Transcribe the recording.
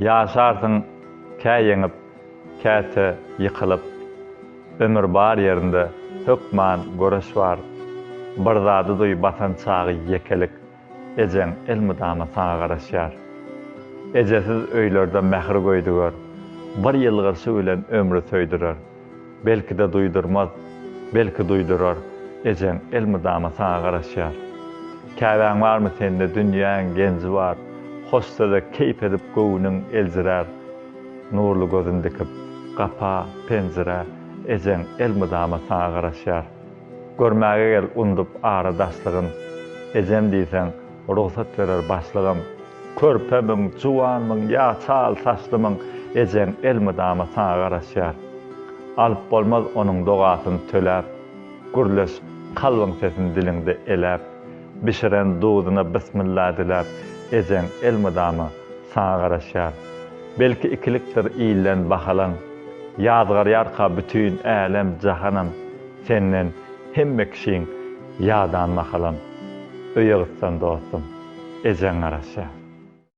Ýaşarsyň kä ýeňip, käte ýykylyp. Ömür bar ýerinde hökman göreş bar. Bir zady duý basan çagy ýekelik, Ejeň elmydama saňa garaşýar. Ejesiz öýlerde mähir göýdüger, Bir ýylgyrşy bilen ömri söýdürer. Belki-de duýdurmaz, belki duýdurar, Ejeň elmydama saňa garaşýar. Käbäň barmy sende dünýäň genji bar, Hoş söze keýp edip göwnüň eljirär. Nurly gözün dikip gapa, penjirä, Ejeň elmydama saňa garaşýar. Görmäge gel undup ara daşlygyn, Ejem diýseň, rugsat berer başlygym. Körpemiň, juwanmyň ýa çal saçlymyň, Ejeň elmydama saňa garaşýar. Alyp bolmaz onuň dogasyn töläp, Gürleş, kalbyň sesini diliňde eläp. Bişiren duzuna bismilla diläp, Ejeň elmydama saňa garaşýar. Belki ikilikdir ilden bahalaň, Ýazgarýarka bütin älem, jahanam, Senden hemme kişiň ýadan mahalam, Öýe gyssan dostum, ejeň garaşýar.